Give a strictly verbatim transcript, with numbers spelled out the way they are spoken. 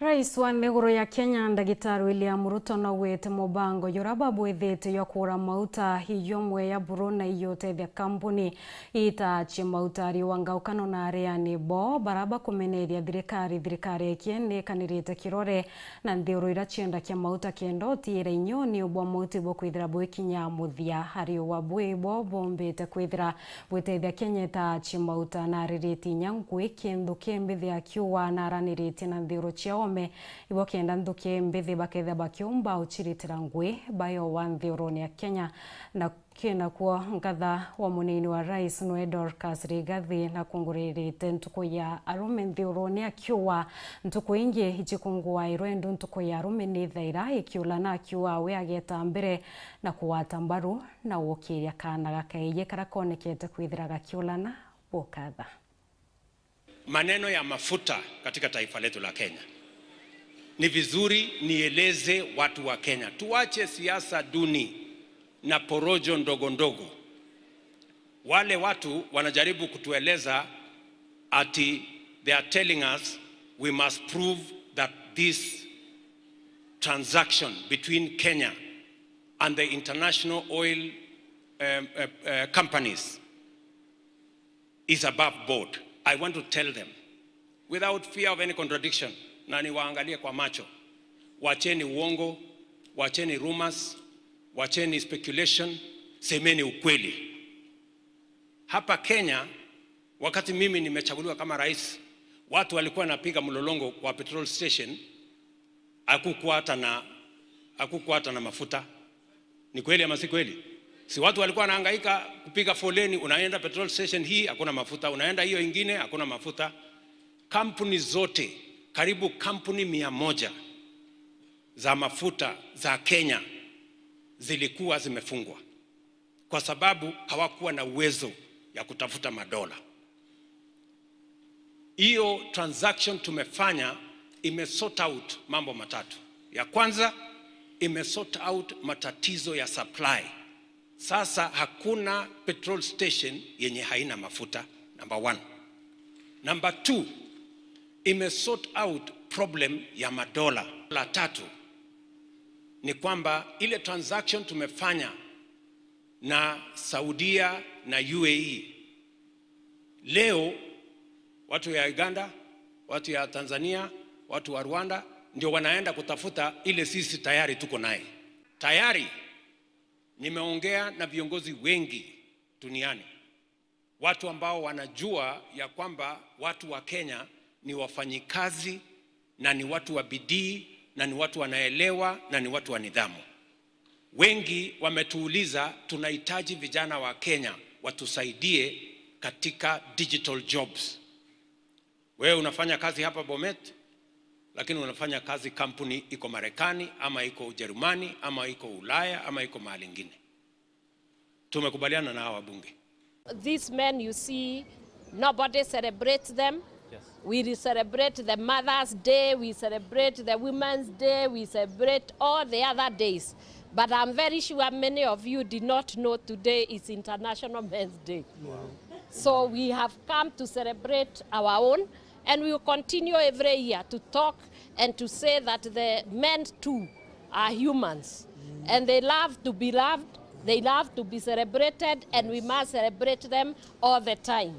Rais wa nthiguru ya Kenya, Ndagitari William Ruto, naugite mubango jura babwithite jwa kuura mauta ijumwe ya buru na ijutethia kambuni itaachie mauta ari wa ngaukano na areani bo bara bakumeneria thirikari. Thirikari ikiendekanirite kirore na nthiguru ira ciendakia mauta kenda utiira inyoni bwa mauti bukwithira bwikinya muthia. Ari uwa bwi bo bombite kwithira bwitethia Kenya itaachie mauta na aririte inya ngui kintu kimbithi akiuga na araniritie na nthiguru cia ome ibo kenda nthuki mbithi bakethia bakiumba uciritira ngui bayowa nthigurune ya Kenya. Na kina kuo nkatha wa munini wa rais nwe Dorcas Rigathi na kunguririte ntuku ya arume nthigurune akiuga ntuku ingi icikunguairwe ndu ntuku ya arume ni thaira ikiula na akiuga we ageta mbere na kugwata mbaru na gukiria kaana gakaiji kara konekete kwithira gakiulana bukatha. Maneno ya mafuta katika taifa letu la Kenya. Ni vizuri nieleze watu wa Kenya, tuache siasa duni na porojo ndogo ndogo. Wale watu wanajaribu kutueleza ati they are telling us we must prove that this transaction between Kenya and the international oil, um, uh, uh, companies is above board. I want to tell them without fear of any contradiction, na niwaangalie kwa macho, wacheni uongo, wacheni rumors, wacheni speculation, semeni ukweli. Hapa Kenya, wakati mimi nimechaguliwa kama rais, watu walikuwa wanapiga mlolongo kwa petrol station, hakukuwa hata na, hakukuwa hata na mafuta. Ni kweli ama si kweli? Si watu walikuwa wanahangaika kupiga foleni, unaenda petrol station hii hakuna mafuta, unaenda hiyo ingine hakuna mafuta. Kampuni zote, karibu kampuni mia moja za mafuta za Kenya zilikuwa zimefungwa kwa sababu hawakuwa na uwezo ya kutafuta madola. Hiyo transaction tumefanya ime sort out mambo matatu. Ya kwanza, ime sort out matatizo ya supply. Sasa hakuna petrol station yenye haina mafuta, number one. Number two, ime sort out problem ya madola. La tatu ni kwamba ile transaction tumefanya na Saudia na U A E, leo watu ya Uganda, watu ya Tanzania, watu wa Rwanda ndio wanaenda kutafuta ile sisi tayari tuko naye. Tayari nimeongea na viongozi wengi duniani, watu ambao wanajua ya kwamba watu wa Kenya ni wafanyikazi na ni watu wa bidii na ni watu wanaelewa na ni watu wa nidhamu. Wengi wametuuliza, tunahitaji vijana wa Kenya watusaidie katika digital jobs. Wewe unafanya kazi hapa Bomet, lakini unafanya kazi kampuni iko Marekani ama iko Ujerumani ama iko Ulaya ama iko mahali ingine. Tumekubaliana na hawa wabunge. These men, you see, nobody celebrates them. We celebrate the Mother's Day, we celebrate the Women's Day, we celebrate all the other days. But I'm very sure many of you did not know today is International Men's Day. So we have come to celebrate our own, and we will continue every year to talk and to say that the men too are humans and they love to be loved, they love to be celebrated, and we must celebrate them all the time.